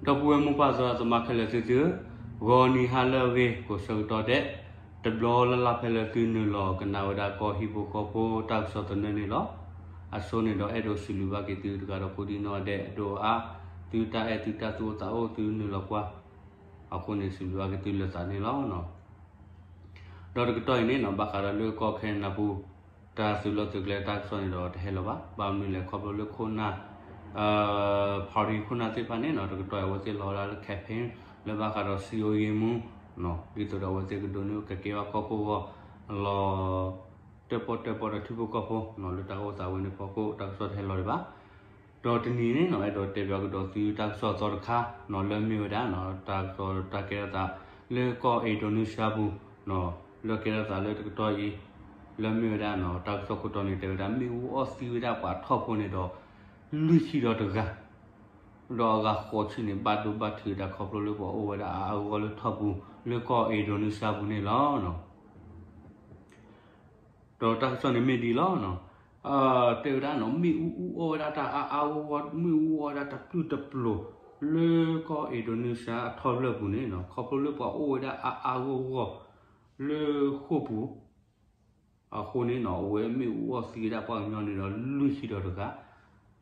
ဒီပုၢ်ဝဲၢ်မိၢ်ပၢ်သရၣ်သမါခဲလၢာ်သ့ၣ်သုဧၢ, ဂီၤနံၤဟါလၢအဂ့ၤ ကိးဆၢကတီၢ်ဒဲး, တဘျီလၢ်လၢ်ဖဲလၢသုနုာ်လီၤကနၣ်ဝဲဒၣ်ကီၢ်ဟံၣ်ဖိဃီဖိတၢ်ကစီၣ်သနၢၣ်န့ၣ်လီၤ. အဆိန့ၣ်ဒီးအဲၣ်ဒိးစံးဘျုးဘၣ်က့ၤသုတဂၤဒီးကိးဒံနီၢ်ဒဲး ဒိးအါ သုတၢ်အဲၣ်သုတၢ်သူၣ်အိၣ်သးအိၣ်သုနုာ်လီၤကွၢ်, အဃိန့ၣ်စံးဘျုးဘၣ်က့ၤသုလၢာ်သးန့ၣ်လီၤ. ဒီးတကတီၢ်အံၤန့ၣ်နီၤ ဘၣ်ဃးဒီးလၢကီၢ်ခဲနဒၤပူၤ တၢ်သုးလီၢ်သုးကျဲတၢ်ကစီၣ်န့ၣ်ဒီးတဟဲလီၤဘၣ်. ဘၣ်မနုၤလဲၣ် ခီဖျိလၢခိၣ်နၢ် party ခိၣ်နၢ်သ့ၣ်တဖၣ်န့ၣ်နီၤ တကတီၢ်အံၤအဝဲသ့ၣ်လီၤဝဲဒၣ်လၢ campaign လၢဘၣ်ဃးဒီးစံယိယ့မူ ဒ်သိးဒီးအဝဲသ့ၣ်ကဒိးန့ၢ်ကကဲဘၣ်ကီၢ်ခိၣ်ဂီၢ် လီၤ တၢၣ်ပီၣ်တၢၣ်ပီၣ်ဒီးထံဖိကီၢ်ဖိနီၤ လၢတၢ်အိၣ်သးဝဲန့ၣ်ဖီခိၣ် တၢ်ကစီၣ်တဟဲလီၤဒံးဘၣ်. ဒီးတနံၤန့ၣ်နီၤ အဲၣ်ဒိးတဲဘၣ်ကဒီးသုတၢ်ကစီၣ်အသီတခါနီၤ လၢမ့ၢ်ဝဲဒၣ်နီၤ တၢ်ကစီၣ်တၢ်ကဲထီၣ်သး လၢကီၢ်အ့ဒိနူစါပူၤ လၢကဲထီၣ်သးလၢတကတီၢ်အံၤ လၢမ့ၢ်ဝဲဒၣ်နီၤ တၢ်ကစီၣ်ခိၣ်တီန့ၣ် တဲဝဲဒၣ် မ့ၣ်အူအီၣ်သံဝဲဒၣ်ပှၤထီၣ်ဖိန့ၣ်ဒီး လွံၢ်ဆံဒီးတဂၤ ဒီးအဂၤဃိးဆံန့ၣ် ဘၣ်ဒိဘၣ်ထံးဝဲဒၣ်ခီဖျိလၢပှၤအိၣ်ဝဲဒၣ်အါအါဂီၢ်ဂီၢ်လၢထီၣ်ပူၤ လၢကီၢ်အ့ဒိနူစါပူၤန့ၣ်လီၤ. ဒီးတၢ်ကစီၣ်န့ၣ်မ့ၢ်ဒ်အံၤလီၤ. တဲဝဲဒၣ်နီၤ မ့ၣ်အူအူအီၣ်ဝဲဒၣ်တၢ်အါအါဂီၢ်ဂီၢ် မ့ၣ်အူအူအီၣ်ဝဲဒၣ်တပျုၢ်တပျိၤ လၢကီၢ်အ့ဒိနူစါအထီၣ်ဖျၢၣ်ပူၤန့ၣ်နီၤ ခီဖျိလၢပှၤအိၣ်ဝဲဒၣ်အါအါဂီၢ်ဂီၢ် လၢဃိာ်ပူၤ အဃိန့ၣ်နီၤ အဝဲမ့ၣ်အူအီၣ်သံဝဲဒၣ်ပှၤကညီန့ၣ်ဒီးလွံၢ်ဆံဒီးတဂၤ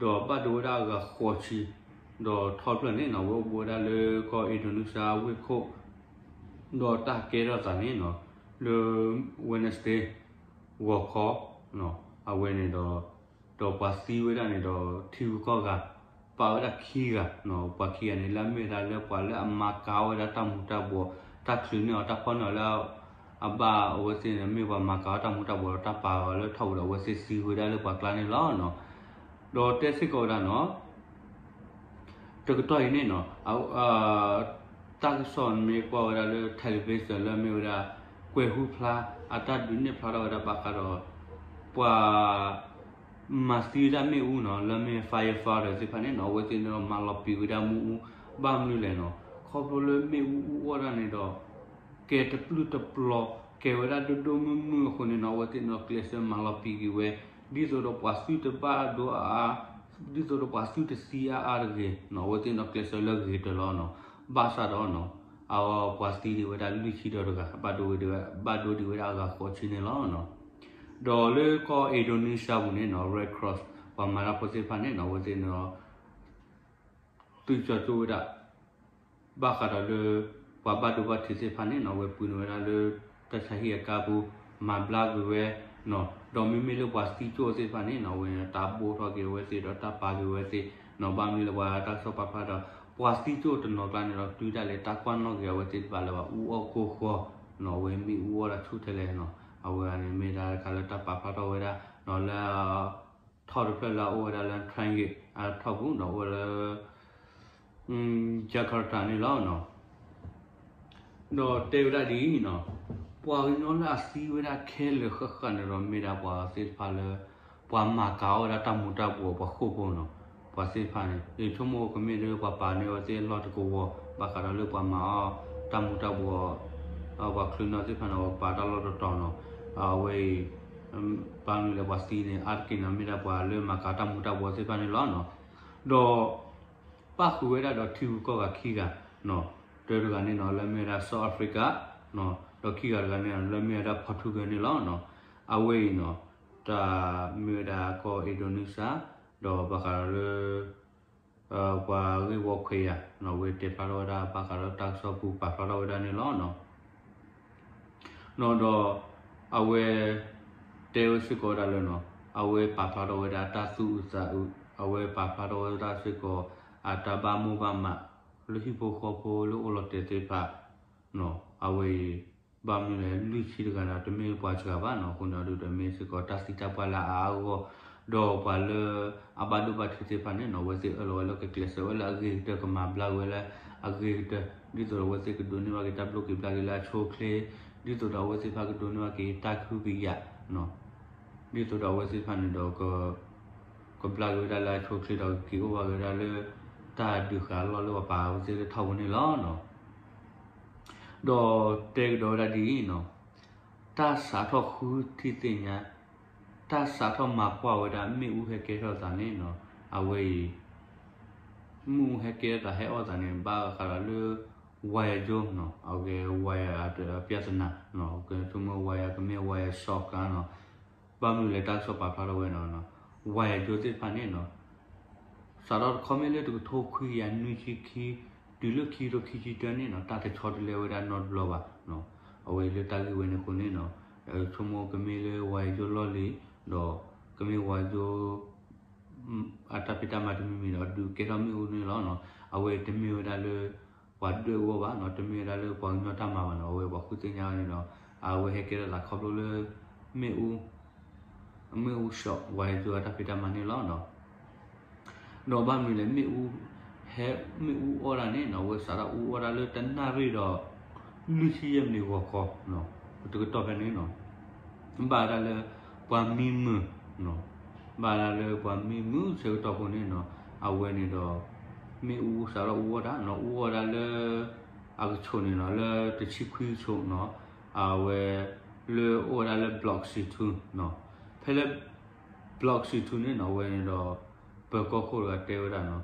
ဒီးဘၣ်ဒိဝဲဒၣ်အဂၤဃိးဆံ ဒီးထီၣ်ဖျၢၣ်န့ၣ်နီၤ အဝဲအိၣ်ဘူးဝဲဒၣ်လၢကီၢ်အ့ဒိနူစါဝ့ၢ်ခိၣ် ဒီးတၢ်ကဲထီၣ်သးန့ၣ်နီၤ လၢ Wednesday ဂီၤခီ အဝဲန့ၣ်ဒီး ဒီးပှၤသံဝဲဒၣ်န့ၣ်ဒီး ထံဂုၤကီၢ်ဂၤ ပာ်ဝဲဒၣ်ခံဂၤနီၤ ပှၤခံဂၤန့ၣ် လၢအမ့ၢ်ဝဲဒၣ်လၢပှၤလၢအမၤကၤဝဲဒၣ်တၢ်မူၤတၢ်ဘှီး တၢ်ချုးန့ၢ်အီၤ တၢ်ဖီၣ်န့ၢ်အီၤလၢ အဘၣ်အဝဲသ့ၣ်န့ၣ် မ့ၢ်ပှၤမၤကၤဝဲတၢ်မူၤတၢ်ဘှီးဒီးတၢ်ပာ်အီၤလၢထီၣ်ပူၤဒီး အဝဲသ့ၣ်သံဝဲဒၣ်လၢပှၤကျါန့ၣ်လီၤ. ဒီးတဲစ့ၢ်ကီးဝဲဒၣ်နီၤ တကတီၢ်အံၤန့ၣ်နီၤ တၢ်ကစီၣ်မ့ၢ်ကွၢ်ဝဲဒၣ်လၢ television လၢမ့ၢ်ဝဲဒၣ် ကွဲၤဟူဖျါ အတၢ်ဒုးနဲၣ်ဖျါထီၣ်ဝဲဒၣ်ဘၣ်ဃးဒီး ပှၤ မၤသံဝဲဒၣ်မ့ၣ်အူနီၤ လၢမ့ၢ် firefighter သ့ၣ်တဖၣ်န့ၣ်နီၤ အဝဲသ့ၣ်န့ၣ်ဒီးမၤလီၤပံာ်ဝဲဒၣ်မ့ၣ်အူ ဘၣ်မနုၤလဲၣ်နီၤ ခီဖျိလၢမ့ၣ်အူအူအီၣ်ဒၣ်န့ၣ်ဒီး ကဲတပျုၢ်တပျီၤ ကဲဝဲဒၣ်ဒိၣ်ဒိၣ်မုၢ်မုၢ်အဃိန့ၣ်နီၤ အဝဲသ့ၣ်န့ၣ်ဒီးကျဲးစၢးမၤလီၤပံာ်က့ၤဝဲ ဒ်သိးဒီးပှၤသံတဘၣ်ဒိအါအါ ဒ်သိးဒီးပှၤသံတသံအါအါတဂ့ၤနီၤ အဝဲသ့ၣ်န့ၣ်ဒီးကျဲးစၢးလၢဂ့ၤတၢၢ်လီၤနီၤ ဘၣ်ဆၣ်ဒီးနီၤ အပှၤသံဒံးဝဲဒၣ်လွံၢ်ဆံဒီးတဂၤ ဘၣ်ဒိဝဲဒၣ် ဘၣ်ဒိဒံးဝဲဒၣ်အဂၤဃိးဆံန့ၣ်လီၤ. ဒီးလၢကီၢ်အ့ဒိနူစါပူၤန့ၣ်နီၤ Red Cross ပှၤမၤတၢ်ဖိသ့ၣ်တဖၣ်န့ၣ်နီၤ အဝဲသ့ၣ်န့ၣ်ဒီး သုးကၠီၤကၠိဝဲဒၣ် ဘၣ်ဃးဒီးလၢ ပှၤဘၣ်ဒိဘၣ်ထံးသ့ၣ်တဖၣ်န့ၣ်နီၤ အဝဲပှ့ၤန့ၢ်ဝဲဒၣ်လၢ တၢ်ဆါဟံၣ်အကါပူၤ မၤဘျါကွံာ်ဝဲနီၤ ဒီးမ့မ့ၢ်လၢပှၤသံကၠိၣ်သ့ၣ်တဖၣ်န့ၣ်နီၤ အဝဲတၢ်ဘိၣ်ထီၣ်က့ၤအဝဲသ့ၣ်ဒီးတၢ်ပာ်က့ၤဝဲသ့ၣ်နီၤ ဘၣ်မနုၤလၢပှၤတၢ်ကစီၣ်ပာ်ဖျါဒီး ပှၤသံကၠိၣ်တနီၤကျါန့ၣ်ဒီး တုၤဒၣ်လဲာ်တၢ်ကွၢ်နီၣ်က့ၤအဝဲသ့ၣ်တဖၣ်လၢပှၤအူအီၣ်ကိၢ်ဃီနီၤ အဝဲမ့ၣ်အူအီၣ်ဒၣ်ဆူၣ်ထဲလဲၣ်နီၤ အဝဲန့ၣ်မ့ၢ်ဒၣ်တခါလၢတၢ်ပာ်ဖျါထီၣ်ဝဲဒၣ်နီၤ လၢ ထီၣ်တဖျၢၣ်လၢအအိၣ်ဝဲဒၣ်လၢ Transit အထီၣ်ပူၤနီၤ အိၣ်ဝဲလၢ Jakarta န့ၣ်လီၤ. ဒီးတဲဝဲဒၣ်ဒ်အံၤနီၤ ပှၤကညီလၢအသံဝဲဒၣ်ခဲလၢာ်ဃၣ်ဃၣ်န့ၣ်ဒီး မ့ၢ်ဒၣ်ပှၤသ့ၣ်တဖၣ်လၢ ပှၤမၤကၤအီၣ်ဝဲဒၣ်တၢ်မူၤတၢ်ဘှီးပှၤဃိာ်ဖိနီၤ ပှၤသ့ၣ်တဖၣ်န့ၣ် ယဆိကမိၣ်ကမ့ၢ်လၢပှၤပာ်န့ၢ်အဝဲသ့ၣ်အလီၢ်တကဝီၤ ဘၣ်ဃးဒီးလၢပှၤမၤအီၣ်တၢ်မူၤတၢ်ဘှီး ပှၤချုးန့ၢ်သ့ၣ်တဖၣ်န့ၣ် ပှၤပာ်တၢ်လီၢ်တတီၤနီၤ အဝဲအံၤ ဘၣ်မနုၤလဲၣ်ပှၤသံန့ၣ် အါတက့ၢ်န့ၣ် မ့ၢ်ဒၣ်ပှၤလၢမၤကၤတၢ်မူၤတၢ်ဘှီးသ့ၣ်တဖၣ်န့ၣ်လီၤ. ဒီး ပၣ်ဃုာ်ဝဲဒၣ်ဒီးထံဂုၤကီၢ်ဂၤခံဂၤနီၤ တၢတဂၤန့ၣ်နီၤ လၢမ့ၢ်ဝဲဒၣ် South Africa နီၤ ဒီးခံဂၤတဂၤန့ၣ် လၢမ့ၢ်ဝဲဒၣ် Portugal န့ၣ်လီၤ. အဝဲအံၤနီၤ တၢ်မ့ၢ်ဝဲဒၣ်ကီၢ်အ့ဒိနူစါ ဒီးဘၣ်ဃးဒီးလၢ ပှၤဂ့ၢ်ဝီခွဲးယာ်နီၤ အဝဲတဲဖျါထီၣ်ဝဲဒၣ် ဘၣ်ဃးဒီးတၢ်ကစီၣ်ပူၤပာ်ဖျါထီၣ်ဝဲဒၣ်န့ၣ်လီၤ. နီၤဒီး အဝဲ တဲဝဲစ့ၢ်ကီးဝဲဒၣ်လၢနီၤ အဝဲပာ်ဖျါထီၣ်ဝဲဒၣ်တၢ်သူၣ်အုးသးအုး အဝဲပာ်ဖျါထီၣ်ဝဲဒၣ်စ့ၢ်ကီး အတၢ်ဘၣ်မိၢ်ဘၣ်မး လၢဟံၣ်ဖိဃီဖိလၢအိၣ်လီၤတဲာ်သ့ၣ်တဖၣ် အဝဲအံၤ ဘၣ်မနုၤလဲၣ် လွံၢ်ဆံတဂၤန့ၣ် တမ့ၢ်ပှၤစှၤဘၣ်နီၤ အဃိန့ၣ်ဒီး တမ့ၢ်စ့ၢ်ကီးတၢ်သံတၢ်ပှၢ်လၢအအါအါဂီၢ်ဂီၢ် ဒီးပှၤလၢအဘၣ်ဒိဘၣ်ထံးသ့ၣ်တဖၣ်န့ၣ်နီၤ အဝဲသ့ၣ်အၢၣ်လီၤဝဲလၢကကျဲးစၢးဝဲလၢအဂ့ၤကတၢၢ် ကမၤဘျါက့ၤဝဲလၢအဂ့ၤကတၢၢ် ဒ်သိးဒီးအဝဲသ့ၣ်ကဒိးန့ၢ်ဘၣ်က့ၤတၢ်ဘျုးက့ၤဘျၣ်က့ၤလၢအဆိအချ့ ဒ်သိးဒီးအဝဲသ့ၣ်တဖၣ်ကဒိးန့ၢ်ဘၣ်က့ၤတၢ်ကဟုကယာ် ဒ်သိးဒီးအဝဲသ့ၣ်တဖၣ်န့ၣ်ဒီး ကဘျါက့ၤဝဲဒၣ်လၢအဆိအချ့ဒီးကက့ၤအိၣ်ဘၣ်က့ၤဝဲဒၣ်လၢ တၢ်ဒုးဃာ်အလီၢ်လၢပှၤပာ်အဝဲသ့ၣ်လၢထီၣ်ပူၤန့ၣ်လီၤ. ဒီးတဲကဒီးဝဲဒၣ်ဒ်အံၤနီၤ တၢ်စးထီၣ်ဃုထံၣ်သ့ၣ်ညါ တၢ်စးထီၣ်မၤကွၢ်ဝဲဒၣ်မ့ၣ်အူဟဲကဲထီၣ်သးန့ၣ်နီၤ အဝဲအံၤ မ့ၣ်အူဟဲကဲထီၣ်သးဟဲအီၣ်သးန့ၣ် ဘၣ်ဃးဒီးလၢ wire ကၠိနီၤ, အဝဲ wire အပြဿနာနီၤ, ကဆိကမိၣ် wire ကမ့ၢ် wire short ကါနီၤ, ဘၣ်မနုၤလဲၣ် တၢ်ကစီၣ်ပာ်ဖျါထီၣ်ဝဲနီၤ, wire ကၠိသ့ၣ်တဖၣ်န့ၣ်နီၤ စးထီၣ်တခီမ့ၢ်လၢတကထိခွံကယၤနွံဆံခံ တုၤလၢခံကထိခံဆံတၢန့ၣ်နီၤ တၢ်တဆီတလဲဝဲဒၣ်နီတဘျီဘၣ်နီၤ, အဝဲလၢတၢ်ဂ့ၢ်ဝဲန့ၣ်အဃိန့ၣ်နီၤ, ဆိကမိၣ်ကမ့ၢ်လၢ wire ကၠိလီၢ်လံၤ ဒီးကမ့ၢ် wire ကၠိ အတၢ်ဖံးတၢ်မၤတမံၤမံၤဒီး ဒုးကဲထီၣ်မ့ၣ်အူန့ၣ်လီၤနီၤ, အဝဲတမ့ၢ်ဝဲဒၣ်လၢ ပှၤဒွဲၣ်အူအီၣ်ဘၣ်နီၤ, တမ့ၢ်ဝဲဒၣ်လၢပှၤကညီတၢ်မၤဘၣ်နီၤ, အဝဲပှၤဃုသ့ၣ်ညါဝဲန့ၣ်ဒီး အဝဲဟဲကဲထီၣ်သးခီဖျိလၢ မ့ၣ်အူ မ့ၣ်အူ short ဝဲ ယိၤအတၢ်ဖံးတၢ်မၤန့ၣ်လီၤနီၤ. ဒီးဘၣ်မနုၤလဲၣ် မ့ၣ်အူ ဟဲ မ့ၣ်အူအီၣ်ဒၣ်န့ၣ်နီၤ အဝဲစးထီၣ်အူအီၣ်ဒၣ်လၢတနၣ်ရံၣ်ဒီး လွံၢ်ဆံယဲၢ်မံးနံးဂီၤခီနီၤ, တကတီၢ်ဖဲန့ၣ်နီၤ ဘၣ်ဝဲဒၣ်လၢ ပှၤမံမုာ်နီၤ, ဘၣ်ဝဲဒၣ်လၢပှၤမံမုာ်ဆၢကတီၢ်ဖိန့ၣ်နီၤ, အဝဲန့ၣ်ဒီး မ့ၣ်အူစးထီၣ်အူအီၣ်တၢ်နီၤ, အူအီၣ်ဒၣ်လၢ အကဆိးန့ၣ်နီၤ လၢတဆံခွံကဆိးနီၤ, အဝဲ လၢအိၣ်ဝဲဒၣ်လၢ block C twoနီၤ, ဖဲလၢ block C twoန့ၣ်နီၤ အဝဲန့ၣ်ဒီး ပၢၤကီၢ်ခိၣ်တဂၤတဲဝဲဒၣ်နီၤ,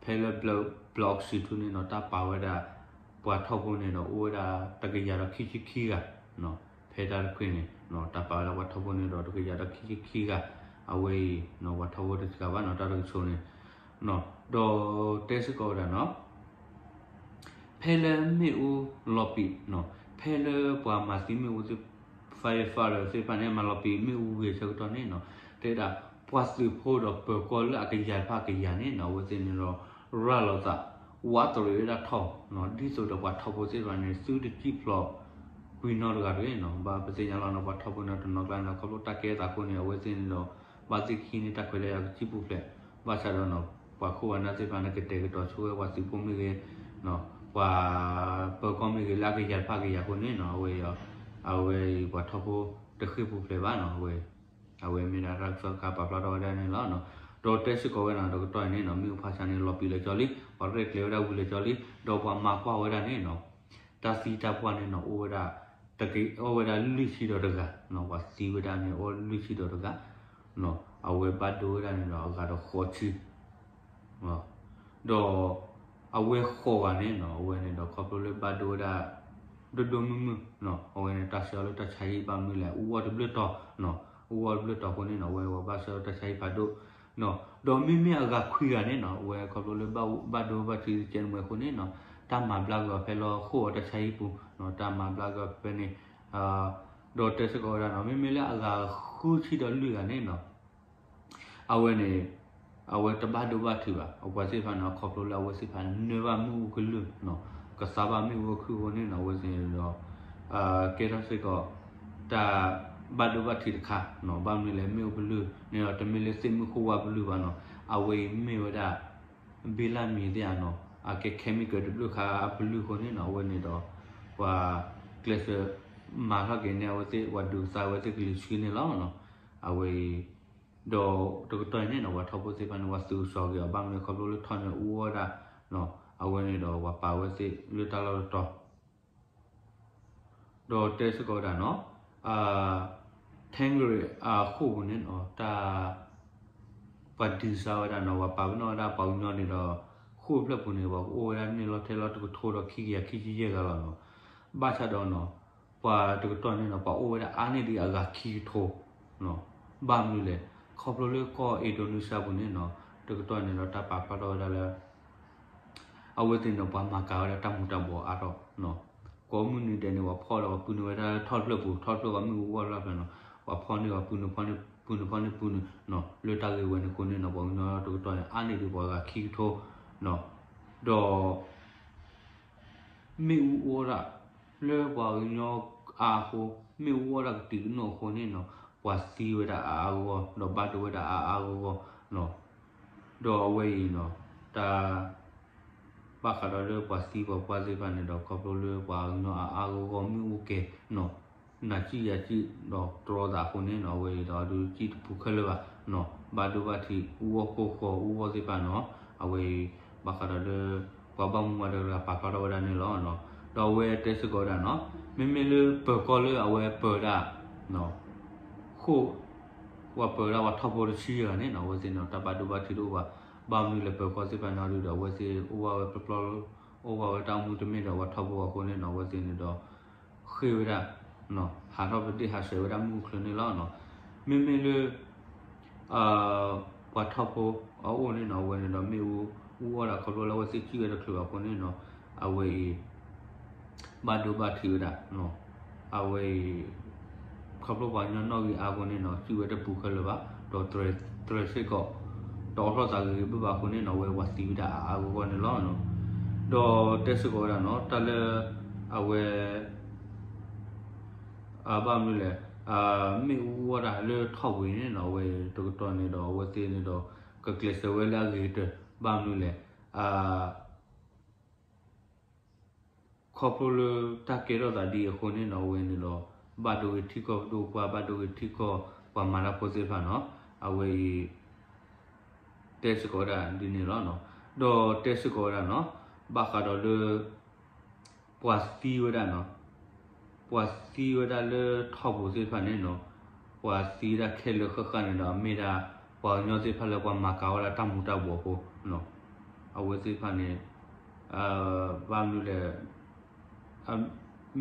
ဖဲလၢ block C twoန့ၣ်နီၤ တၢ်ပာ်ဝဲဒၣ် ပှၤထီၣ်ဖိန့ၣ်ဒီး အိၣ်ဝဲဒၣ်တကယၤဒီးခံဆံခံဂၤနီၤ, ဖဲတၢ်တခွံန့ၣ်နီၤ တၢ်ပာ်ဝဲဒၣ်ပှၤထီၣ်ဖိန့ၣ်ဒီး တကယၤဒီးခံဆံခံဂၤ, အဝဲအံၤနီၤ ပှၤထီၣ်ဖိတစှၤဘၣ်နီၤ တၢ်တကဆိးန့ၣ်နီၤ, ဒီးတဲစ့ၢ်ကီးဝဲဒၣ်နီၤ ဖဲလၢမ့ၣ်အူလီၤပံာ်နီၤ, ဖဲလၢပှၤမၤသံမ့ၣ်အူသ့ၣ် firefighter သ့ၣ်တဖၣ်န့ၣ် မၤလီၤပံာ်မ့ၣ်အူဂ့ၤဆၢကတီၢ်န့ၣ်နီၤ, တဲဒၣ် ပှၤသုးဖိဒီးပၢၤကီၢ်လၢအကယၤတဖၣ်ကယၤန့ၣ်နီၤ အဝဲသ့ၣ်န့ၣ်ဒီး ရၤလီၤသး ဝးတရံးဝဲဒၣ်ထီၣ်နီၤ, ဒ်သိးဒီးပှၤထီၣ်ဖိသ့ၣ်တဖၣ်န့ၣ် သုတစံၣ်ဖျိး ကွံာ်နီတဂၤတဂ့ၤနီၤ, ဘၣ်ပသ့ၣ်ညါလီၤနီၤ ပှၤထီၣ်ဖိန့ၣ်တနီၤကျါန့ၣ် ခီဖျိတၢ်ကဲထီၣ်သးအဃိန့ၣ် အဝဲသ့ၣ်န့ၣ်ဒီး ဘၣ်သ့ၣ်ကဟံးန့ၢ်တၢ်ခွဲးတၢ်ယာ်ကစံၣ်ပူၤဖျဲး, ဘၣ်ဆၣ်ဒီးနီၤ ပှၤခိၣ်ပှၤနၢ်သ့ၣ်တဖၣ်န့ၣ် ကတဲာ်ကတီၤဆိဝဲပှၤသုးဖိမ့ၢ်ဂ့ၤ, ပှၤပၢၤကီၢ်မ့ၢ်ဂ့ၤ လၢအကယၤတဖၣ်ကယၤအဃိန့ၣ်နီၤ အဝဲ အဝဲအံၤပှၤထီၣ်ဖိတဃ့ၢ်ပူၤဖျဲးဘၣ်နီၤ, အဝဲ အဝဲမ့ၢ်ဒၣ်တၢ်ကစီၣ်တခါပာ်ဖျါထီၣ်ဝဲဒၣ်န့ၣ်လီၤ. ဒီးတဲစ့ၢ်ကီးဝဲဒၣ်တကတီၢ်အံၤန့ၣ်နီၤ မ့ၣ်အူဖးဆါန့ၣ် လီၤပံာ်လၢကၠီလံ, ပှၤရဲၣ်ကျဲၤဝဲဒၣ်ဝံၤလၢကၠီလံ, ဒီးပှၤမၤကွၢ်ဝဲဒၣ်န့ၣ်နီၤ တၢ်သံတၢ်ပှၢ်န့ၣ်နီၤ အိၣ်ဝဲဒၣ် တက့ၤအိၣ်ဝဲဒၣ်လွံၢ်ဆံဒီးတဂၤ, ပှၤသံဝဲဒၣ်န့ၣ် အိၣ်လွံၢ်ဆံဒီးတဂၤ, အဝဲဘၣ်ဒိဝဲဒၣ်န့ၣ်ဒီးအဂၤဒီးဃိးဆံ ဒီးအဝဲဃိးဂၤန့ၣ်နီၤ အဝဲန့ၣ်ဒီးခီဖျိလၢဘၣ်ဒိဝဲဒၣ် ဒိၣ်ဒိၣ်မုၢ်မုၢ်နီၤ အဝဲန့ၣ် တၢ်ဆှၢအီၤလၢတၢ်ဆါဟံၣ်ဘၣ်မနုၤလဲၣ် အူအီၣ်တဘျုးတီၤနီၤ အူအီၣ်တဘျုးတီၤအဃိန့ၣ်နီၤ အဝဲပှၤဘၣ်ဆှၢတၢ်ဆါဟံၣ်ဖးဒိၣ်နီၤ ဒီးမ့မ့ၢ်အဂၤခွံဂၤန့ၣ်နီၤ အဝဲခီဖျိလၢဘၣ်ဒိဘၣ်ထံးတကဲန့ၣ်အဃိန့ၣ်နီၤ တၢ်မၤဘျါက့ၤအီၤဖဲလၢဃိာ်အီၤတၢ်ဆါဟံၣ်ပူၤနီၤ တၢ်မၤဘျါက့ၤအီၤဖဲဖဲန့ၣ် ဒီးတဲစ့ၢ်ကီးဝဲဒၣ်နီၤ မ့မ့ၢ်လၢအဂၤဃုဆံဒီးလွံၢ်ဂၤန့ၣ်နီၤ အဝဲန့ၣ် အဝဲတဘၣ်ဒိဘၣ်ထံးဘၣ် အပှၤသ့ၣ်တဖၣ်န့ၣ် ခီဖျိလၢအဝဲသ့ၣ်တဖၣ်န့ၣ် နၢဘၣ်မ့ၣ်အူကလုၢ်နီၤ ကသါဘၣ်မ့ၣ်အူအခုၣ်အဃိန့ၣ်နီၤ အဝဲသ့ၣ်န့ၣ်ဒီး ကဲထီၣ်စ့ၢ်ကီး တၢ်ဘၣ်ဒိဘၣ်ထံးတခါနီၤ ဘၣ်မနုၤလဲၣ် မ့ၣ်အူပလုၢ်န့ၣ်ဒီး တမ့ၢ်လၢသ့ၣ်မုၢ်ခိၣ်ဝါပလုၢ်ဘၣ်နီၤ အဝဲအံၤမ့ၢ်ဝဲဒၣ် ဘ့လၢမံၤသ့ၣ်ဧါနီၤ အကဲ chemical တဘျုးခါအပလုၢ်အဃိန့ၣ်နီၤ အဝဲန့ၣ်ဒီး ပှၤကျဲးစၢးမၤထီၣ်က့ၤန့ၢ်အဝဲသ့ၣ် ပှၤဒုးကသါဝဲသ့ၣ်ကလံၤဆှံန့ၣ်လီၤနီၤ အဝဲအံၤ ဒီးတကတီၢ်အံၤန့ၣ်နီၤ ပှၤထီၣ်ဖိသ့ၣ်တဖၣ်န့ၣ် ပှၤသုးကစီၣ်က့ၤအီၤ ဘၣ်မနုၤခီဖျိလၢထီၣ်န့ၢ်အူအီၣ်ဒၣ်နီၤ အဝဲန့ၣ်ဒီးပှၤပာ်ဝဲသ့ၣ်လၢတၢ်လီၢ်တတီၤ ဒီးတဲစ့ၢ်ကီးဝဲဒၣ်နီၤ Tanqueray အဃိာ်ပူၤန့ၣ်နီၤ တၢ် ပှၤဒုးကသါဝဲဒၣ်နီၤ ပှၤပာ်ပနီၣ်ဝဲဒၣ်ပှၤကညီန့ၣ်ဒီး ဃိာ်ဖျၢၣ်ပူၤန့ၣ် ပှၤကအိၣ်ဝဲဒၣ်န့ၢ်လီၤထဲလီၤတကထိဒီးခံကယၤခံဆံယဲၢ်ဂၤလီၤနီၤ ဘၣ်ဆၣ်ဒီးနီၤ ပှၤတကတီၢ်န့ၣ်နီၤ ပှၤအိၣ်ဝဲဒၣ်အါန့ၢ်ဒံးအဂၤခံကထိနီၤ ဘၣ်မနုၤလဲၣ် ခီဖျိလၢကီၢ် Indonesia ပူၤန့ၣ်နီၤ တကတီၢ်န့ၣ်ဒီးတၢ်ပာ်ဖျါထီၣ်ဝဲဒၣ်လၢ အဝဲသ့ၣ်န့ၣ် ပှၤမၤကၤဝဲဒၣ်တၢ်မူၤတၢ်ဘှီးအါထီၣ်နီၤ ကိးမုၢ်နံၤဒဲးန့ၣ် ပှၤဖီၣ်ဒီးပှၤပုၢ်နုာ်ဝဲဒၣ်ထီၣ်တဖျၢၣ်ပူၤ ထီၣ်တဖျၢၣ်ပှၤမ့ၣ်အူအီၣ်တဖျၢၣ်နီၤ ပှၤဖီၣ်န့ၢ်ပှၤပုၢ်နုာ်ဖီၣ်န့ၢ် ပုၢ်နုာ်ဖီၣ်န့ၢ်ပုၢ်နုာ်နီၤ လၢတၢ်ဂ့ၢ်ဝဲန့ၣ်အဃိန့ၣ်နီၤ ပှၤကညီတကတီၢ်န့ၣ် အါန့ၢ်ဒံးပှၤဂၤခံကထိနီၤ ဒီး မ့ၣ်အူအီၣ်ဒၣ် လၢပှၤကညီအါအဃိ မ့ၣ်အူအီၣ်ဒၣ်ကတုၤကနိးအဃိန့ၣ်နီၤ ပှၤသံဝဲဒၣ်အါအါဂီၢ်ဂီၢ် ဒီးဘၣ်ဒိဝဲဒၣ်အါအါဂီၢ်ဂီၢ်နီၤ ဒီးအဝဲအံၤနီၤ တၢ် ဘၣ်ဃးဒီးလၢပှၤသံပှၤပှၢ်သ့ၣ်တဖၣ်န့ၣ်ဒီး ခီဖျိလၢပှၤကညီအါအါဂီၢ်ဂီၢ်မ့ၣ်အူကဲၤနီၤ နၤစံၣ်ယၤစံၣ်ဒီးတြီသးအဃိန့ၣ်နီၤ အဝဲအံၤဒီးဒုးစံၣ်တပူၤခဲလၢာ်ဘၣ်နီၤ ဘၣ်ဒိဘၣ်ထံးအူအီၣ်ကိၢ်ဃီအူအီၣ်သ့ၣ်တဖၣ်နီၤ အဝဲအံၤ ဘၣ်ဃးဒီးလၢ ပှၤဘၣ်မူဘၣ်ဒါတဂၤပာ်ဖျါထီၣ်ဝဲဒၣ်န့ၣ်လီၤ. ဒီးအဝဲတဲစ့ၢ်ကီးဝဲဒၣ်နီၤ မ့မ့ၢ်လၢပၢၤကီၢ်လၢအဝဲပၢၤဒၣ် ဃိာ် ပှၤပၢၤဒၣ်ပှၤထီၣ်ဖိတဆံယဲၢ်ဂၤန့ၣ်နီၤ အဝဲသ့ၣ်န့ၣ် တၢ်ဘၣ်ဒိဘၣ်ထံးတအိၣ်ဘၣ် ဘၣ်မနုၤလဲၣ် ပၢၤကီၢ်သ့ၣ်တဖၣ်န့ၣ်အီၤဒုဒီး အဝဲသ့ၣ်အိၣ်ဘၣ်ဝဲပျီပျီ, အိၣ်ဘၣ်ဝဲတၢ်အိၣ်မူတမ့ၢ်ဒီးပှၤထီဘိအဃိန့ၣ်နီၤ အဝဲသ့ၣ်န့ၣ်ဒီး ဃ့ၢ်ဝဲဒၣ် ဟးထီၣ်ပဒ့ၣ်ဟးဆှဲးဝဲဒၣ်မုၢ်ချ့န့ၣ်လီၤ. မ့မ့ၢ်လၢ ပှၤထီဘိအအိၣ်န့ၣ်နီၤ အဝဲန့ၣ်ဒီး မ့ၣ်အူအူအီၣ်ဒၣ်ခီဖျိလၢအဝဲသ့ၣ်စံၣ်ဝဲတချုးဘၣ်အဃိန့ၣ်နီၤ အဝဲအံၤ ဘၣ်ဒိဘၣ်ထံးဝဲဒၣ် အဝဲအံၤ ခီဖျိပှၤကညီနီၣ်ဂံၢ်အါအဃိန့ၣ်နီၤ စံၣ်ဝဲတပူၤခဲလၢာ်ဘၣ် ဒီးတြဲၤစ့ၢ်ကီး တအိးထီၣ်သးဂ့ၤဂ့ၤဘၣ်ဘၣ်အဃိန့ၣ်နီၤ အဝဲပှၤသံဝဲဒၣ်အါအါဂီၢ်ဂီၢ်န့ၣ်လီၤ. ဒီးတဲစ့ၢ်ကီးဝဲဒၣ်နီၤ တၢ်လၢ အဝဲ ဘၣ်မနုၤလဲၣ် မ့ၣ်အူအူအီၣ်တၢ်လၢထီၣ်ပူၤန့ၣ်နီၤ အဝဲတကတီၢ်န့ၣ်ဒီး အဝဲသ့ၣ်န့ၣ်ဒီး ကကျဲးစၢးဝဲလၢအဂ့ၤကတၢၢ် ဘၣ်မနုၤလဲၣ် ခီဖျိလၢတၢ်ကဲထီၣ်သးဒ်အံၤအဃိန့ၣ်နီၤ အဝဲန့ၣ်ဒီး ဘၣ်ဒိဂ့ၤထံကီၢ်ဒိၣ်ပှၢ် ဘၣ်ဒိဂ့ၤထံကီၢ်ပှၤမၤတၢ်ဖိသ့ၣ်တဖၣ်နီၤ အဝဲအံၤ တဲစ့ၢ်ကီးဝဲဒၣ်ဒ်န့ၣ်လီၤ. ဒီးတဲစ့ၢ်ကီးဝဲဒၣ်နီၤ ဘၣ်ဃးဒီးလၢ ပှၤသံဝဲဒၣ်နီၤ ပှၤသံဝဲဒၣ်လၢထီၣ်ပူၤသ့ၣ်တဖၣ်န့ၣ်နီၤ ပှၤသံဝဲဒၣ်ခဲလၢာ်ဃၣ်ဃၣ်န့ၣ်ဒီး အမ့ၢ်ဒၣ် ပှၤကညီသ့ၣ်တဖၣ်လၢပှၤမၤကၤဝဲဒၣ်တၢ်မူၤတၢ်ဘှီးအဃိ အဝဲသ့ၣ်တဖၣ်န့ၣ် ဘၣ်မနုၤလဲၣ်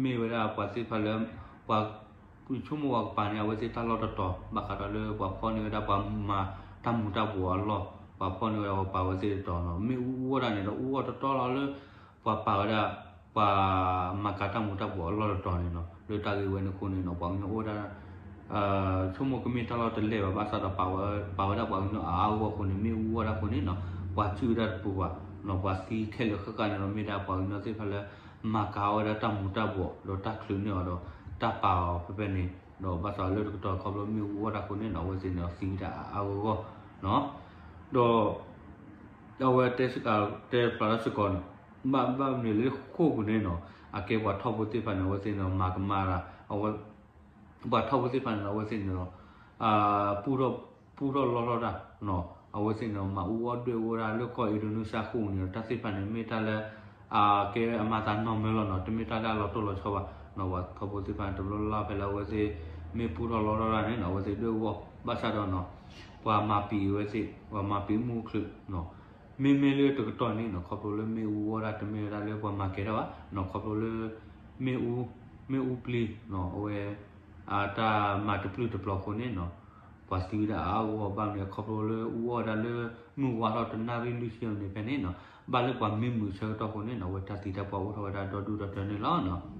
မ့ၢ်ဝဲဒၣ်ပှၤသ့ၣ်တဖၣ်လၢ ပှၤ ဆိကမိၣ်ပှၤကပၤန့ၣ် အဝဲသ့ၣ်တၢ်လီၢ်တတီၤ ဘၣ်ဃးဒီးလၢပှၤဖီၣ်န့ၢ်ဝဲဒၣ်ပှၤမၤတၢ်မူၤတၢ်ဘှီးအလီၢ် ပှၤဖီၣ်န့ၢ်ဝဲဒၣ်ပှၤပာ်ဝဲသ့ၣ်တတီၤနီၤ မ့ၣ်အူအူဝဲဒၣ်န့ၣ်ဒီး အူအီၣ်တတီလီၤလၢ ပှၤပာ်ဝဲဒၣ် ပှၤမၤကၤတၢ်မူၤတၢ်ဘှီးအလီၢ်တတီၤန့ၣ်နီၤ လၢတၢ်ဂ့ၢ်ဝဲန့ၣ်အဃိန့ၣ်နီၤ ပှၤကညီအိၣ်ဝဲဒၣ် ဆိကမိၣ်ကမ့ၢ်တၢ်လီၢ်တလဲၢ်ဘၣ် ဘၣ်ဆၣ်ဒီး ပာ်ဝဲဒၣ်ပှၤကညီအါအါဂီၢ်ဂီၢ်အဃိန့ၣ် မ့ၣ်အူအူဝဲဒၣ်အဃိန့ၣ်နီၤ ပှၤစံၣ်ဝဲဒၣ်တပူၤဘၣ်နီၤ ပှၤသံခဲလၢာ်ဃၣ်ဃၣ်န့ၣ်ဒီး မ့ၢ်ဒၣ်ပှၤကညီသ့ၣ်တဖၣ်လၢ မၤကၤဝဲဒၣ်တၢ်မူၤတၢ်ဘှီး ဒီးတၢ်ချုးန့ၢ်အီၤဒီး တၢ်ပာ်အီၤဖဲဖဲန့ၣ် ဒီးဘၣ်ဆၣ်လၢတကတီၢ်ခီဖျိမ့ၣ်အူအူဝဲဒၣ်အဃိန့ၣ်နီၤ အဝဲသ့ၣ်န့ၣ်ဒီးသံဝဲဒၣ်အါအါဂီၢ်ဂီၢ်နီၤ ဒီး အဝဲတဲစ့ၢ်ကီး တဲဖျါထီၣ်စ့ၢ်ကီးန့ၣ် ဘၣ်မနုၤလၢဃိာ်ပူၤန့ၣ်နီၤ အကဲပှၤထီၣ်ဖိသ့ၣ်တဖၣ်န့ၣ် အဝဲသ့ၣ်န့ၣ်ဒီး မၤကမၣ်ဒၣ် အဝဲ ပှၤထီၣ်ဖိသ့ၣ်တဖၣ်န့ၣ်ဒီး အဝဲသ့ၣ်န့ၣ်ဒီး ပူထီၣ်လီထီၣ်တၢ် အဝဲသ့ၣ်န့ၣ်ဒီး မၤအူအီၣ်ဒွဲၣ်အူဝဲဒၣ်လၢကီၢ်အ့ဒိနူစၢဃိာ်ပူၤန့ၣ်ဒီး တၢ်သ့ၣ်တဖၣ်န့ၣ် မ့ၢ်တၢ်လၢ အကဲအမၤသးနီၢ်မၢလီၤနီၤ တမ့ၢ်တၢ်လၢအလီၤတိၢ်လီၤဆီဘၣ်နီၤ ပှၤထီၣ်ဖိသ့ၣ်တဖၣ်န့ၣ် တဘျီလၢ်လၢ်ဖဲလၢအဝဲသ့ၣ် မ့ၢ်ပူထီၣ်လီထီၣ်တၢ်န့ၣ်နီၤ အဝဲသ့ၣ်ဒွဲၣ်အူအီၣ် ဘၣ်ဆၣ်ဒီးနီၤ ပှၤမၤပံာ်အဝဲသ့ၣ် ပှၤမၤပံာ်မူအချုးနီၤ မ့မ့ၢ်လၢတကတီၢ်န့ၣ်နီၤ ခီဖျိလၢမ့ၣ်အူအူဝဲဒၣ်တမ့ၢ်ဝဲဒၣ်လၢပှၤမၤကဲထီၣ်ဘၣ်နီၤ ခီဖျိလၢ မ့ၣ်အူ မ့ၣ်အူပျံၤနီၤ အဝဲ အတၢ်မၤတပျုာ်တပျီၤအဃိန့ၣ်နီၤ ပှၤသံဝဲဒၣ်အါအါဂီၢ်ဂီၢ် ဘၣ်မနုၤလဲၣ် ခီဖျိလၢအူအီၣ်ဝဲဒၣ်လၢ မုၢ်ဝါထီၣ်တနၣ်ရံၣ်လွံၢ်ဆံန့ၣ်ဖဲန့ၣ်နီၤ ဘၣ်လၢပှၤမ့ၢ်မုာ်ဆၢကတီၢ်အဃိန့ၣ်နီၤ အဝဲတၢ်သံတၢ်ပှၢ်အိၣ်ထီၣ်ဝဲဒၣ်ဒီဒူၣ်ဒီထၢန့ၣ်လီၤ.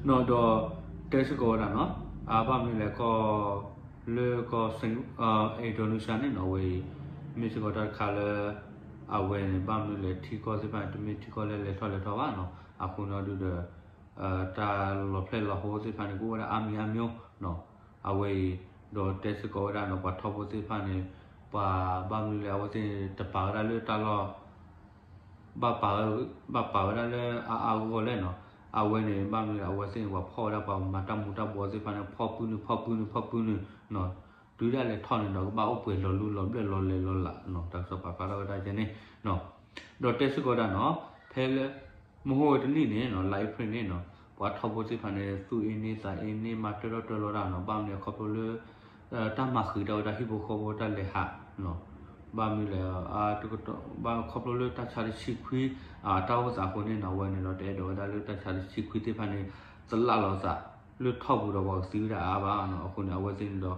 နီၤ ဒီး တဲစ့ၢ်ကီးဝဲဒၣ်နီၤ အဘၣ်မနုၤလဲၣ်ကီၢ် လၢကီၢ် Indonesia န့ၣ်နီၤ အဝဲအံၤ မ့ၢ်စ့ၢ်ကီးတၢ်တခါလၢ အဝဲန့ၣ် ဘၣ်မနုၤလဲၣ် ထံကီၢ်သ့ၣ်တဖၣ်န့ၣ် တမ့ၢ်ထံကီၢ်လၢလဲၤထီၣ်လဲၤထီဘၣ်နီၤ အဃိန့ၣ်ဒုးဒီး တၢ်လီၤဖျဲၣ်လီၤဟိသ့ၣ်တဖၣ်န့ၣ် ကအိၣ်ဝဲဒၣ်အါမံၤအါမံၤနီၤ အဝဲအံၤ ဒီးတဲစ့ၢ်ကီးဝဲဒၣ်နီၤ ပှၤထီၣ်ဖိသ့ၣ်တဖၣ်န့ၣ် ပှၤဘၣ်မနုၤလဲၣ် အဝဲသ့ၣ်တပာ်ဝဲဒၣ်လၢတၢ်လီၢ် ဘၣ်ပာ်ဝဲ ဘၣ်ပာ်ဝဲဒၣ်လၢအါအါဂီၢ်ဂီၢ်လဲၣ်နီၤ အဝဲန့ၣ် ဘၣ်မနုၤလဲၣ် အဝဲသ့ၣ်န့ၣ် ပှၤဖီၣ်ဝဲဒၣ်ပှၤမၤတၢ်မူၤတၢ်ဘှီးသ့ၣ်တဖၣ်န့ၣ် ဖီၣ်ပုၢ်နုာ် ဖီၣ်ပုၢ်နုာ် ဖီၣ်ပုၢ်နုာ်နီၤ တုၤဒၣ်လဲာ်ထီၣ်န့ၣ်ဒီး ကဘၣ်အိၣ်ပှဲၤလီၤလူလီၤဘျဲၣ်လီၤလဲၤလီၤလးနီၤ တၢ်ကစီၣ်ပာ်ဖျါထီၣ်ဝဲဒၣ်ယဲန့ၣ်နီၤ ဒီးတဲစ့ၢ်ကီးဝဲဒၣ်နီၤ ဖဲလၢ မဟိဝဲတနံၣ်န့ၣ်နီၤ လါအ့ဖြ့ၣ်န့ၣ်နီၤ ပှၤထီၣ်ဖိသ့ၣ်တဖၣ်န့ၣ် သူၣ်အ့န့သးအ့န့ မၤတၢထီၣ်တၢလီၤတၢ်နီၤ ဘၣ်မနုၤလဲၣ် ခီဖျိလၢ တၢ်မၤဃံးတၢ်ဝဲဒၣ်ဟံၣ်ဖိဃီဖိတၢ်လဲၤဟးနီၤ ဘၣ်မနုၤလဲၣ် တကတီၢ် ဘၣ်ခီဖျိလၢတၢ်ဆါတဆံခွံ တၢ်အိၣ်သးအဃိန့ၣ်နီၤ အဝဲန့ၣ်ဒီး တအဲၣ်ဒိးဝဲဒၣ်လၢတၢ်ဆါတဆံခွံသ့ၣ်တဖၣ်န့ၣ် သလၣ်လီၤသး လၢထီၣ်ပူၤဒီးပှၤကသံဝဲဒၣ်အါအါဘၣ်နီၤ အဃိန့ၣ် အဝဲသ့ၣ်န့ၣ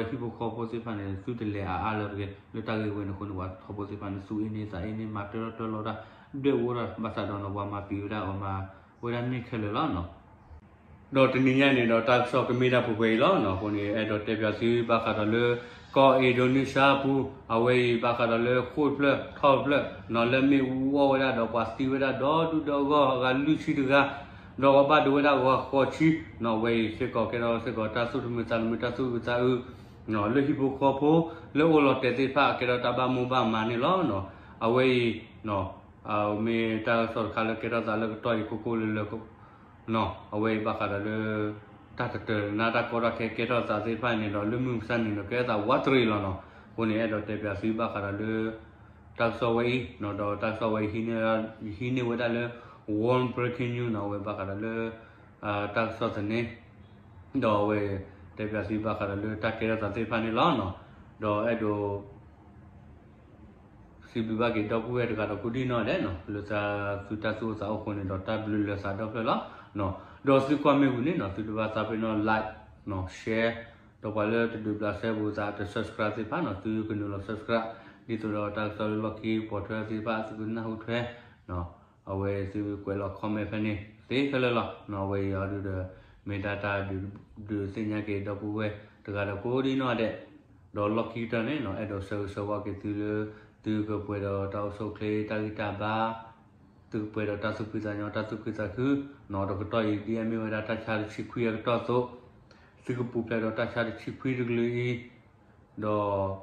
်ဒီး တြီဝဲဟံၣ်ဖိဃီဖိသ့ၣ်တဖၣ်န့ၣ် သုတလဲၤအါအါလၢၤတဂ့ၤ လၢတၢ်ဂ့ၢ်ဝဲန့ၣ်အဃိန့ၣ် ပှၤထီၣ်ဖိသ့ၣ်တဖၣ်န့ၣ် သူၣ်အ့န့သးအ့န့ မၤတၢထီၣ်တၢလီၤတၢ် ဒွဲၣ်အူဝဲဒၣ် ဘၣ်ဆၣ်ဒီးနီၤ ပှၤမၤပံာ်ဝဲဒၣ်အီၤမၤဝဲဒၣ်န့ၢ်ခဲလၢာ်လီၤနီၤ ဒီးတနံၤညါန့ၣ်ဒီး တၢ်ကစီၣ်ကမ့ၢ်ဒၣ်ပှဲၤပှဲၤအံၤလီၤနီၤ အဃိန့ၣ် အဲၣ်ဒိးတဲပၠးသုဘၣ်ဃးဒီးလၢ ကီၢ်အ့ဒိနူစၢပူၤ အဝဲအံၤဘၣ်ဃးဒီးလၢဃိာ်တဖျၢၣ်ထီၣ်တဖျၢၣ်နီၤ လၢမ့ၣ်အူအူအီၣ်ဝဲဒၣ်ဒီးပှၤသံဝဲဒၣ်ဒီဒူၣ်ဒီဂီၢ်အဂၤလွံၢ်ဆံတဂၤ ဒီးပှၤဘၣ်ဒိဝဲဒၣ်ဂီၤဃိးဆံနီၤ အဝဲအံၤစ့ၢ်ကီးကဲထီၣ်စ့ၢ်ကီးတၢ်သူၣ်တမုာ်သးတမုာ်တၢ်သူၣ်အုးသးအုး လၢဟံၣ်ဖိဃီဖိ လၢအိၣ်လီၤတဲာ်သ့ၣ်တဖၣ်အကဲထီၣ်တၢ်ဘၣ်မိၣ်ဘၣ်မးန့ၣ်လီၤနီၤ အဝဲအံၤ မ့ၢ်တၢ်ကစီၣ်တခါလၢကဲထီၣ်သးလၢကတီၢ်အံၤကိၢ်ကိၢ်လၢၤလၢၤ အဝဲအံၤဘၣ်ဃးဒီးလၢ တၢ်တတၢာ်နါတၢ်ကီတၢ်ခဲကဲထီၣ်သးသ့ၣ်တဖၣ်န့ၣ်ဒီး လၢမုၢ်မဆါန့ၣ်ဒီး ကဲထီၣ်သးဝးတရံးလီၤနီၤ အဃိန့ၣ် အဲၣ်ဒိးတဲပၠးသုဘၣ်ဃးဒီးလၢ တၢ်ကစီၣ်ဝဲအံၤနီၤ ဒီးတၢ်ကစီၣ်ဝဲအံၤဟံးန့ၢ်ဝဲဒၣ်လၢ One Breaking News နီၤ အဝဲဘၣ်ဃးဒီးလၢ တၢ်ကစီၣ်သန့ ဒီးအဝဲ တဲပၠးသုဘၣ်ဃးဒီးလၢတၢ်ကဲထီၣ်သးသ့ၣ်တဖၣ်န့ၣ်လီၤနီၤ ဒီးအဲၣ်ဒိး စံးဘျုးဘၣ်က့ၤဒီပုၢ်ဝဲၢ်တဂၤဒီးကိးဒံနီၢ်ဒဲးနီၤ လၢသးသုတၢ်သူၣ်အိၣ်သးအိၣ်အဃိန့ၣ်ဒီး တၢ်ဘျုးလၢသးဒီဖျၢၣ်လီၤ. ဒီးသုကွၢ်မ့ၢ်ဝံၤန့ၣ်နီၤ သုတဘၣ်သးပ့ၤနီၣ် like နီၤ share ဒီးပှၤလၢတဒုးဘျးစဲဘူးသးတ subscribe သ့ၣ်တဖၣ်နီၤ သုကနုာ်လီၤ subscribe ဒ်သိးဒီးတၢ်ကစီၣ်လၢလီၢ်ခံပိာ်ထွဲသ့ၣ်တဖၣ် သုကနၢ်ဟူထွဲ အဝဲသုကွဲးလီၤ comment ဖဲန့ၣ်သ့ခဲလၢာ်လီၤ. အဝဲအံၤအီၤဒုးဒီး မ့ၢ်ဒၣ်တၢ်ဒုးသ့ၣ်ညါက့ၤဒီပုၢ်ဝဲၢ်တဂၤဒီးကိးဒံနီၢ်ဒဲး ဒီးလီၢ်ခံကတၢၢ်န့ၣ်နီၤ အဲၣ်ဒိးဆၢဂ့ၤဆၢဝါက့ၤသုလၢ သုကပှဲၤဒီးတၢ်အိၣ်ဆူၣ်အိၣ်ချ့တၢ်ဂံၢ်တၢ်ဘါ သုကပှဲၤဒီးတၢ်သူၣ်ဖှံသးညီတၢ်သူၣ်ခုသးခုနီၤ ဒီးကတီၢ်အံၤဒ်အမ့ၢ်ဝဲဒၣ်တၢ်ဆါတဆံခွံအကတီၢ်အသိး သုကပူၤဖျဲးဒီးတၢ်ဆါတဆံခွံတကလုာ်အံၤ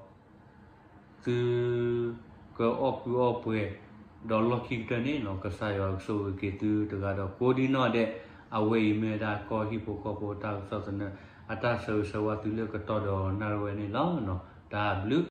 ဒီး သု ကအီၣ်ကုအီၣ်ပှဲၤ ဒီးလီၢ်ခံကတၢၢ်န့ၣ်နီၤ ကစၢ်ယွၤကဆိၣ်ဂ့ၤက့ၤသုတဂၤဒီးကိးဒံနီၢ်ဒဲး အဝဲအံၤမ့ၢ်ဝဲဒၣ်ကီၢ်ဟံၣ်ဖိဃီဖိတၢ်ကစီၣ်သနၢၣ် အတၢ်ဆၢဂ့ၤဆၢဝါသုလၢကတီၢ်ဒီးနၣ်ရံၣ်ဝဲန့ၣ်လီၤ. တၢ်ဘျုး